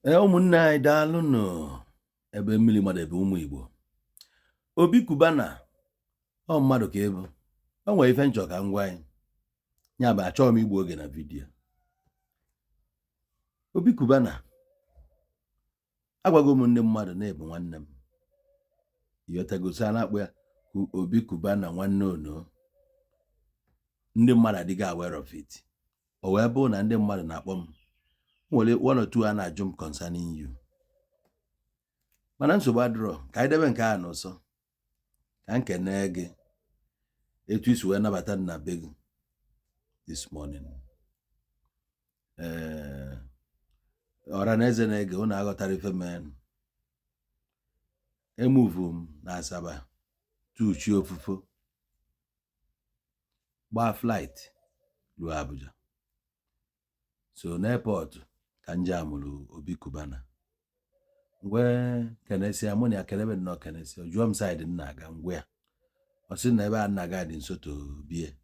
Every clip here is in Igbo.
Ee, ụmụnne anyị, daalụnụ. Ebe mmiri mmadụ, ebe ụmụ Igbo. Obi Cubana, ọ mmadụ ka ịbụ. O nwere ife nchọ ka m gwa anyị. Ya bụ, achọghị m igbu oge na video. Obi Cubana, agwago m ndị mmadụ na-ebu nwanne m, ịghọtagosi? A na-akpọ ya Obi Cubana nwanne ono. Ndị mmadụ adịghị aware of it. O wee bụrụ na ndị mmadụ na-akpọ m, nwere one or two a na-ajụ m concerning you, mana nsogbu adịrọ. Ka anyị debe nke a n'ụsọ. Ka m kene gị etu isi wee nabata m na be gị this morning. Ee, ọra na eze na-ege unu aghọtara ife men. Emuvu m na Asaba tuchi ofufo, gbaa flight ruo Abuja. So n'airport ka nje amụrụ Obi Cubana, ngwe kenesia mụ na ya, kenebe nnọọ, kenesia. Jụọ m side m na-aga, ngwe ya. Ọ sị na ebe a nna ga dị nso to bie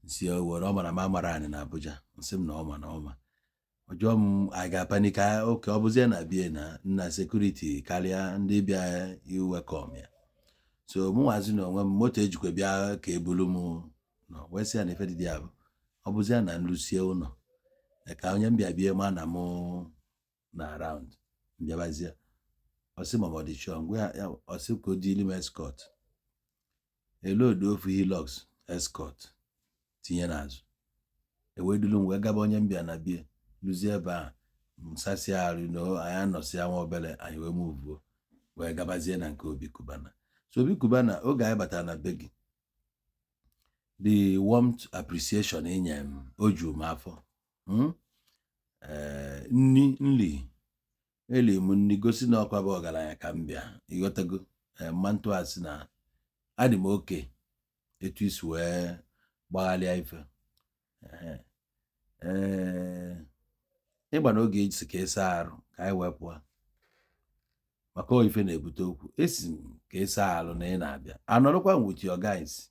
nsi were. Ọ mara m amara anyị na Abuja. Nsị m na ọ ma na ọ ma. Ọ jụọ m anyị ga-apanika oke. Ọ bụzie na bie na nna security karịa ndị bịa iwekọm ya. So mụ nwazi na onwe m, moto ejikwa bịa ka ebulu m nọ, wee sị ya na ife dị ya bụ ọ bụzie na nlusie ụlọ ka onye mbịa bie ma na mụ na around mbịabazie. Ọ sị ma ọ dị sure. Ngwa ya, ọ sị ka o dili m escort, elodu ofu Hilux escort tinye n'azụ, ewee dulu m wee gaba onye mbịa na bie. Luzie ebe a, msasịa arụ na anyị anọsịa nwa obere, anyị wee muvuo wee gabazie na nke Obi Cubana. So Obi Cubana, oge anyị batara na be gị, the warmth appreciation inye m, o ju m afọ. Ee, nni nli eli m nni gosi na ọkwa bụ ọgaranya ka m bịa, ịghọtago? Ee, mma ntụasị na adị m oke etu isi wee gbaghalịa ife. Ee, ịgba na oge esi ka ịsa arụ ka anyị wee pụọ, maka ọ ife na-ebute okwu. Esi m ka ịsa arụ na ị na-abịa anọrọkwa m with your guys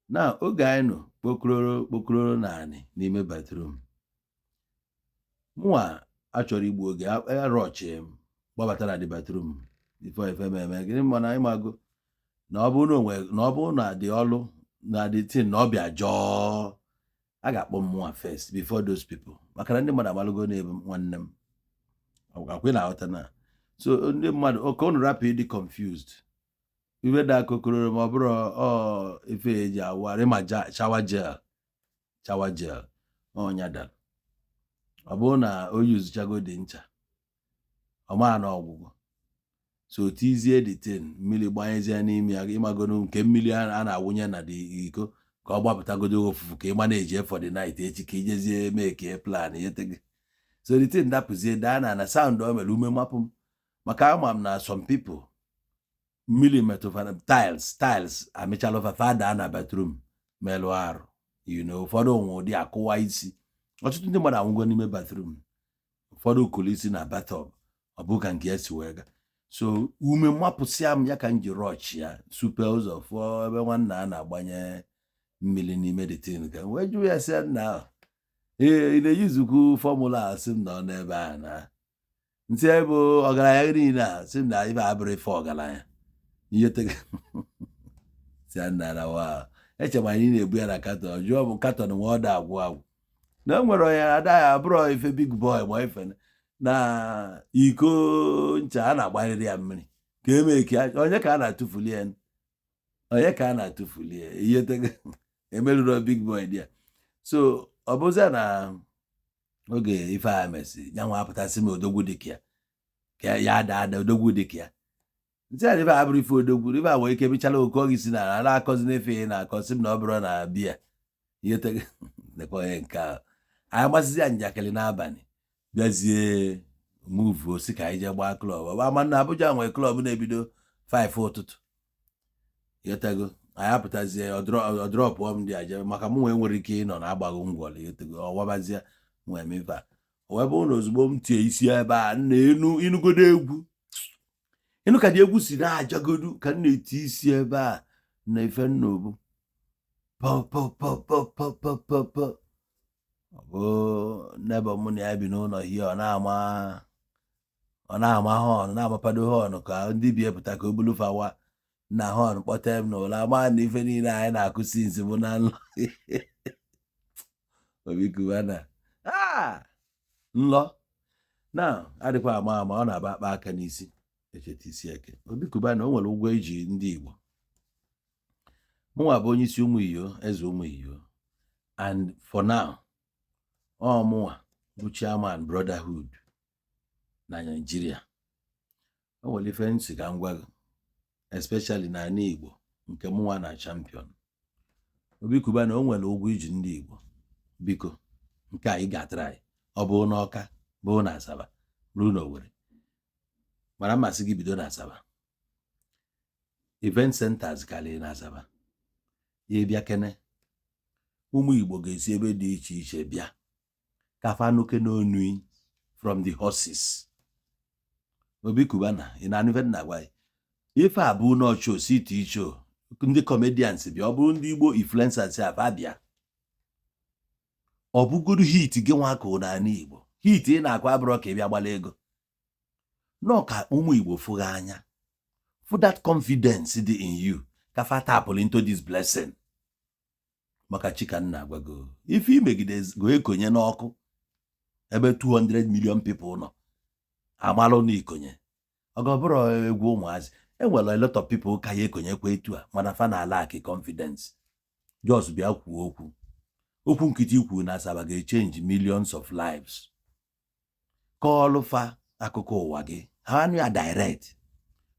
na oge anyị nọ kpokororo kpokororo naanị n'ime bathroom. Mụnwa achọrọ igbu oge, arọchi m gbabata na the bathroom before ife m eme gịnị. Mana ịmago na ọ bụrụ na onwe na ọ bụrụ na dị ọlụ na the thing na ọ bịa jọọ, a ga-akpọ m mụnwa first before those people, maka na ndị mmadụ amalụgo na-ebu nwanne m akwa na aghọta na. So ndị mmadụ ka unu rapụ ịdị confused. Ife dị akokororo, ma ọ bụrụ ọ ife eji awụgharị ma shower gel, shower gel ọnya dara. Ọ bụrụ na o yuzuchago dị ncha, ọ maa na ọgwụgwọ. So tizie the thing, mmiri gbanyezie n'ime ya. Ịmagoro nke mmiri a na-awụnye na dị iko ka ọ gbapụtagodo ofufu, ka ịma na-eji for the night, echi ka ijezie make plan yetego. So the thing dapụzie daa na sound o mere, ume mapụ m, maka ama m na some people mmiri metụfara tiles, tiles amịchala ofafe daa na bathroom melụ arụ. Ụfọdụ nwe ụdị akụwa isi. Ọtụtụ ndị mmadụ anwụgo n'ime bathroom. Ụfọdụ kụrụ isi na bathtub. Ọ bụ ka nke ya si wee gaa. So ume mapụsịa m ya ka m ji rush ya supe ụzọ fụọ ebe nwanna a na-agbanye mmiri n'ime the thing, ka m wee jụọ ya sị ya, nna ahụ, ee, ị na-eyuzukwu formula a? Sị m nọ n'ebe a na ntị bụ ọgaranya niile a. Sị m na ibe abụrụ ife ọgaranya ihe si ya nna na wa eche m anyị na-ebu ya na carton. Jụọ m carton nwe ọ da agwụ agwụ na o nwere onye ada ya abụrụ ife big boy, ma ife na iko ncha a na-agbarịrị ya mmiri ka eme ka onye ka a na-atụfuli ya, onye ka a na-atụfuli ya ihe emerụrụ big boy dị ya. So ọ bụzia na oge ife a mesị ya nwa apụtasị m odogwu dịka ya ka ya ada ada odogwu dịka ya. Ntị a, ife a bụrụ ife odogwu, ife a nwere ike mechala oke oge si na ala akọzi n'efe ị na-akọ. Sị m na ọ bụrụ na biya ihe nekwa onye nke ahụ. Anyị gbasizi ya njakịrị n'abalị, bịazie move osi ka anyị jee gbaa club. Ọ ama na Abuja nwere club na-ebido 5 ụtụtụ, yọtago? Anyị apụtazie, ọ dropụọ m dị aje, maka mụ nwee nwere ike ịnọ na agbaghị ngwọrọ, yọtago? Ọwabazie nwee mefe a. O wee bụrụ na ozugbo m tie isi ebe a na enu ịnụgodo egwu, ịnụ ka dị egwu si na-ajagodu ka m na-eti isi ebe a na ife nna obu pọ pọ pọ pọ pọ pọ pọ pọ. Ọ bụ neighbour mụ na ya bi n'ụlọ hie, ọ na-ama horn, na-amapado horn ka ndị bi epụta ka o bulu fawa na horn kpọte m n'ụlọ, ama na ife niile anyị na-akụ since bụ na nlọ. Obi Cubana, nlọ na adịkwa ama ama, ọ na-aba akpa aka n'isi echeta isi eke. Obi Cubana, o nwere ụgwọ eji ndị Igbo. Mụnwa bụ onye isi ụmụ iyo, eze ụmụ iyo, and for now ọ mụnwa bụ chairman brotherhood na Nigeria. O nwere ife nsị ka m gwa gị, especially n'ala Igbo nke mụnwa na champion. Obi Cubana, o nwere ụgwọ iji ndị Igbo. Biko, nke a ị ga-atara anyị, ọ bụrụ n'Ọka, bụrụ na Asaba, bụrụ na Owerri, mana mmasị gị bido na Asaba. Event centers karịrị na Asaba. Ya bịa kene, ụmụ Igbo ga-esi ebe dị iche iche bịa ka fa nuke n'onu from the horses. Obi Cubana, ị na-anụ ife m na-agwa gị? Ife a bụ n'ọchọ siti icho ndị comedians bịa, ọ bụrụ ndị Igbo influencers afa bịa, ọ bụgodu hit gị nwa akụ n'ala Igbo. Hit ị na-akụ abụrọ ka ị bịa gbala ego nọ, ka ụmụ Igbo fụghị anya for that confidence dị in you, ka fa tapụrụ into this blessing. Maka chika nna agwago ife imegide go ekonye n'ọkụ ebe 200 million people nọ amalụ na ikonye ọgọ bụrụ egwu ụmụazị. Enwere a lot of people ka ya ekonyekwa etu a, mana fa na lack confidence. Just bịa kwuo okwu, okwu nkịtị ikwu na Asaba ga-echange millions of lives. Kọọlụ fa akụkọ ụwa gị, ha anụ ya direct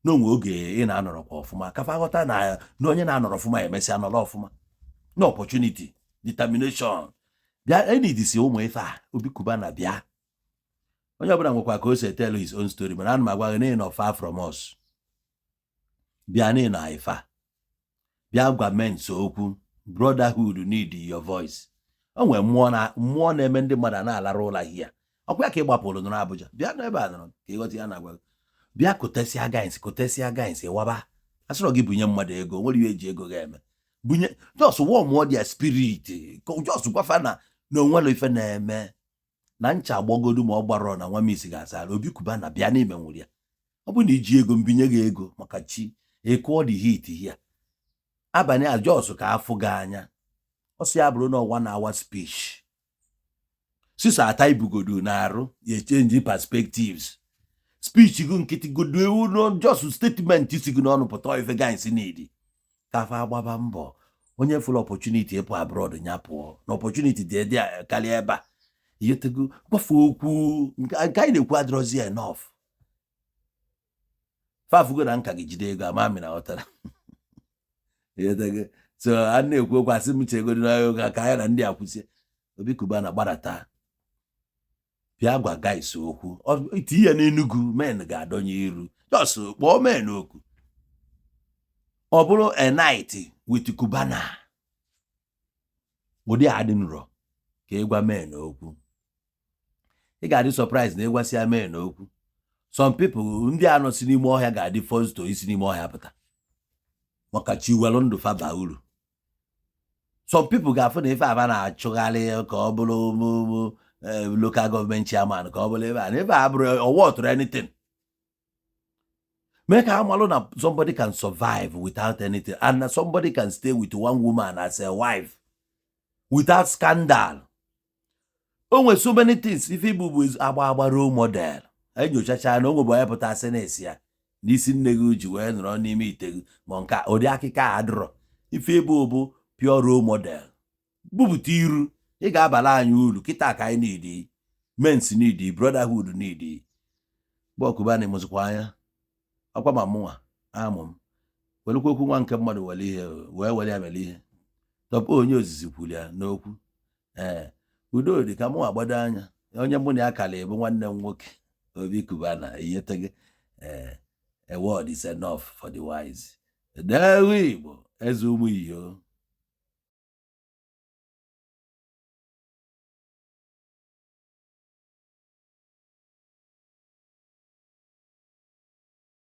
n'onwe oge ị na-anọrọkwa ọfụma, ka fa ghọta na onye na-anọrọ ọfụma emesịa nọrọ ọfụma na opportunity, determination. Bịa enidisi ụmụ ife a. Obi Cubana, bịa. Onye ọbụla nwekwa ka o si tell his own story, mana ana m agwa gị na ị nọ far from us. Bịa na ịnọ ife a, bịa gwa mens okwu. Brotherhood need your voice. O nwere mmụọ na mmụọ na-eme ndị mmadụ a na-alara ụlọ hia ọkwa ya ka ị gbapụrụ nọrọ Abuja. Bịa n'ebe a nọrọ ka ịghọta ya na-agwa gị. Bịa kụtesịa guys, kụtesịa guys, ịwaba asịrọ gị bunye mmadụ ego nwere ihe eji ego ga-eme. Bunye, just warm their spirit, just gwafa na onwere ife na-eme na ncha agbagodu ma ọ gbara na nwa misi ga-asa. Obi Cubana, bịa n'ime nwere ya. Ọ bụrụ na iji ego mbinye gị ego maka chi ịkụọ the hit here abalị a, just ka afụ gị anya. Ọ sị ya bụrụ na one hour speech sisa ata ibugodu na-arụ ya change perspectives. Speech gị nkịtị godu ewu no, just statement si gị n'ọnụ pụta, ife guys need ka fa agbaba mbọ. Onye fụrụ opportunity ịpụ abroad, nya pụọ na opportunity dị dị karịa ebe a. Iyetego gwafe okwu nke anyị na-ekwu adịrọzi enough. Fafugo na nka gị jide ego ama na ghọtara. Iyetego so a na-ekwu okwu, asị m chegodi n'oge ka anyị na ndị akwụsị. Obi Cubana, gbadata bịa gwa guys okwu. Tinye ya n'Enugu, men ga-adọnye iru. Just kpọọ men oku, ọ bụrụ a night with Cubana, ụdị a dị nrọ ka ịgwa men okwu. Ị ga-adị surprise na ịgwasịa men okwu, some people ndị a nọ si n'ime ọhịa ga-adị first to isi n'ime ọhịa pụta maka chi welụ ndụ fa baa uru. Some people ga-afụ na ife aba na-achụgharị ka ọ bụrụ local government chairman, ka ọ bụrụ ebe a na ebe a bụrụ ọwọtụrụ anything. Mee ka amalụ na somebody can survive without anything, and na somebody can stay with one woman as a wife without scandal. O nwere so many things ife igbu bụ agba agba role model. Enyochacha na o nwebe onye pụta sị na-esi ya n'isi nne gị ji wee nọrọ n'ime ite gị, ma nke ụdị akịka a adịrọ. Ife ịbụ bụ pure role model. Bupụta iru, ị ga-abala anyị uru kịta ka anyị need mens, need brotherhood, need bọkụba na ịmụzikwa anya ọkwa ma mụnwa amụ m welukwa okwu nwa nke mmadụ were ihe wee were ya mere ihe tọpụ onye ozizi kwuru ya n'okwu. Ee, udo dị ka mụnwa gbado anya onye mụ na ya kara ebu nwanne m nwoke Obi Cubana iyetege. Ee, a word is enough for the wise. Dewe Igbo, eze ụmụ iyo.